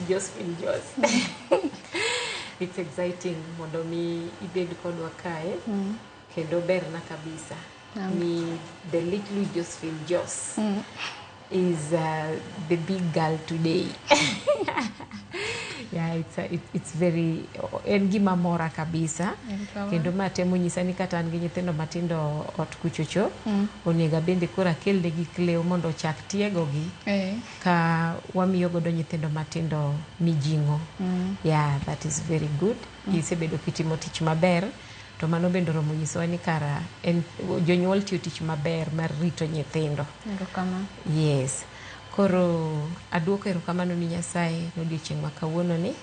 Josephine Jos. It's exciting mondo mi ibed kodwa kae kendo berna kabisa ni the little Josephine Jos is the big girl today. Yeah, it's very, en gima mora kabisa. Kendo ma temo nyisa ni kata an gi nyithindo matindo ot kuchocho, onego abende koro akelnegi Cleo mondo ochak tiegogi ka wamiyo godo nyithindo matindo mijing'o. Yeah, that is very good. Isebedo kitimo tich maber, to mano bende oromo nyisowa ni kara en jonyuol tiyo tich maber mar rito nyithindo. Erokamano. Yes, koro aduoko erokamano ni Nyasaye nodiochieng' ma kawuono ni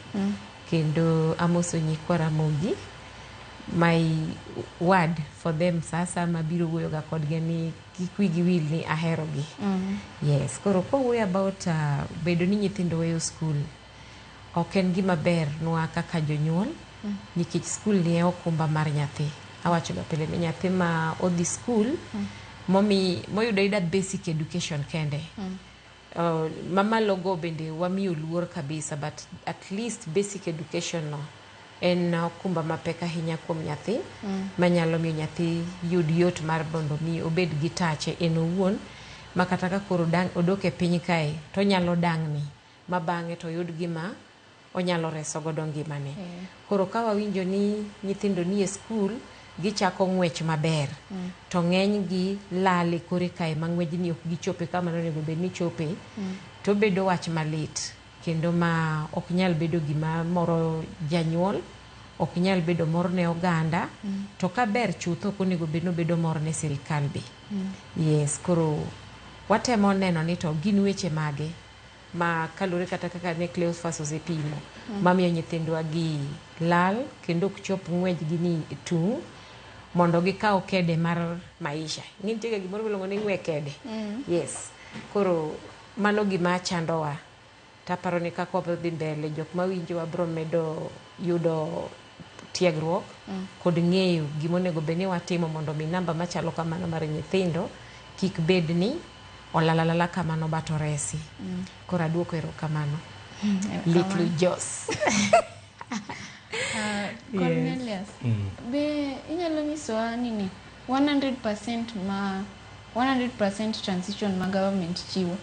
kendo amoso nyikwa Ramogi. My word for them sasa mabiro wuoyo ga kodgi ni kik wigi wil ni aherogi. Yes, koro kwawuoyo about bedo ni nyithindo weyo skul, ok en gima ber nwa kaka jonyuol nikech skul ni e okumba mar nyathi. Awacho ga pile ni nyathi ma odhi skul momi moyudo ayuda basic education kende, mamalo go bende wamiyo luor kabisa, but at least basic education no en okumba mapek ahinya kuom nyathi manyalo miyo nyathi yud yot mar mondo mi obed gi tache en owuon, ma kata ka koro odok e piny kae to onyalo dang'ni ma bang'e to oyud gima onyalo reso godo ngimane. Koro ka wawinjo ni nyithindo nie skul gichako ng'wech maber, to ng'eny gi lal e kore kae ma ng'wejni ok gichope kama nonego bed ni chope, to bedo wach malit kendo ma ok nyal bedo gima moro janyuol, ok nyal bedo mor ne oganda, to kaber chutho ok onego bed ni obedo mor ne sirikal be. Yes, koro watemo neno ni to gin weche mage ma kaluwore kata kaka ne Cleophas osepimo mamiyo nyithindwa gi lal kendo ok chop ng'wejgi ni tung' mondo gikaw kede mar maisha. Ing'e nitie ga gimoro miluongo ni ng'we kede. Yes, koro mano gima chandowa. Taparo ni kaka wadhi mbele, jok mawinjowa biro medo yudo tiegruok kod ng'eyo gimonego bed ni watimo mondo mi namba machalo kamano mar nyithindo kik bed ni olal alala kamano but oresi. Koro aduoko erokamano. Little Jos. Cornelius, be inyalo nyisowa nini 100% ma 100% transition ma government chiwo?